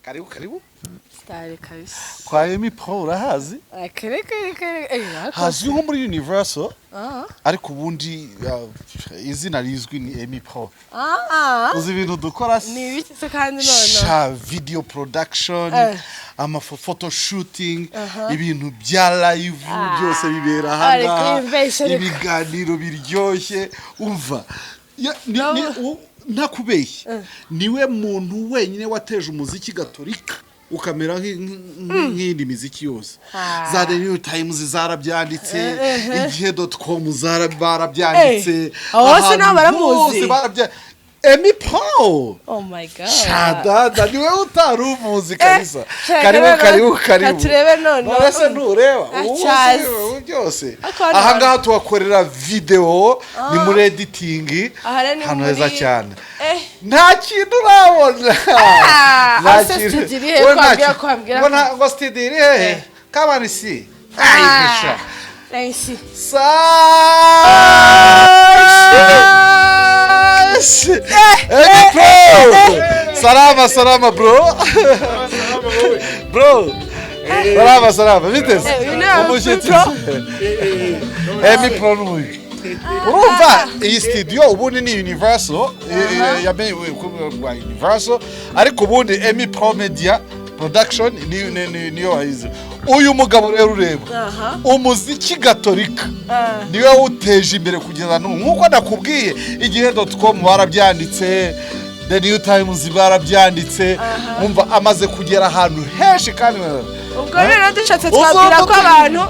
Karibu, karibu. Sitari kabisa. Kwa Emi Pro urahazi? Kare kare kare, ariko Hazwi nko muri Universal, ariko ubundi izina rizwi ni Emi Pro. Uzi ibintu dukora se? Ni ibiki se kandi none? Sha, video production, ama photo shooting, ibintu bya live byose bibera Ariko ahangaha. yumvise ariko. Ibiganiro biryoshye. Umva, ntakubeshye, niwe muntu wenyine wateje umuziki gatolika ukamera nk'iyindi miziki yose. Za The New Times zarabyanditse, igihe.com barabyanditse. Aho hose Ahantu nabo baramuzi? hose Emi Pro. Oh my God. Shadada, niwe utari umuzi kabisa. Shaka Karibu. rero, Karibu, karibu. katurebe none. None se ntureba? Ubu Cyazi. se ubu byose. Ariko hano Aha ngaha tuhakorera video, ni muri editing. Aha rero ni Ahantu heza cyane. Nta kintu urabona. Nta Ase kintu. studio iri he? Wowe nta Kwambwira kintu. Ngo studio iri hehe? Kabani si ayisha. Nice. Sash! Emi Pro! Salama, salama bro! Bro! Salama, salama, biteze? Uyu ni Emi Umushyitsi. Pro? Emi Pro n'uyu. Urumva iyi studio ubundi ni Universal, yamenye rwa Universal, ariko ubundi Emi Pro Media Production niyo wayize. Uyu mugabo rero ureba, umuziki gatolika niwe wuteje imbere kugeza n'ubu. Nk'uko nakubwiye, igihe.com barabyanditse, The New Times barabyanditse. Umva, amaze kugera ahantu henshi kandi Ubwo rero dushatse twabwira ko abantu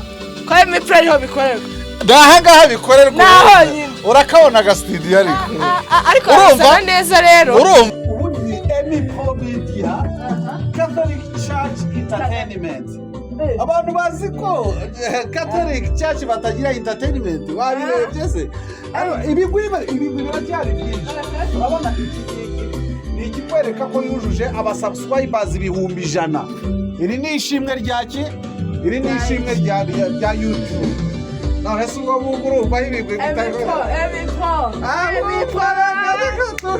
ko Emi Pro ariho bikorerwa. Ni ahangaha bikorerwa. Ni aho nyine. Urakabona agasitidiyo ariko. Ariko Urumva? harasa neza rero. Urumva, ubundi ni Emi Pro Media Catholic Church Entertainment. Abantu bazi ko Catholic Church batagira entertainment, wabirebye se? Ariko ibigwi biracyari byinshi. Urabona iki ngiki ni ikikwereka ko yujuje aba subscribers 100,000. Iri ni ishimwe rya ki? Iri ni ishimwe rya YouTube. None se ubwo ngubwo urumva aho ibigwi Emi bitari Pro, Emi Pro, Ah, Emi Pro. Pro.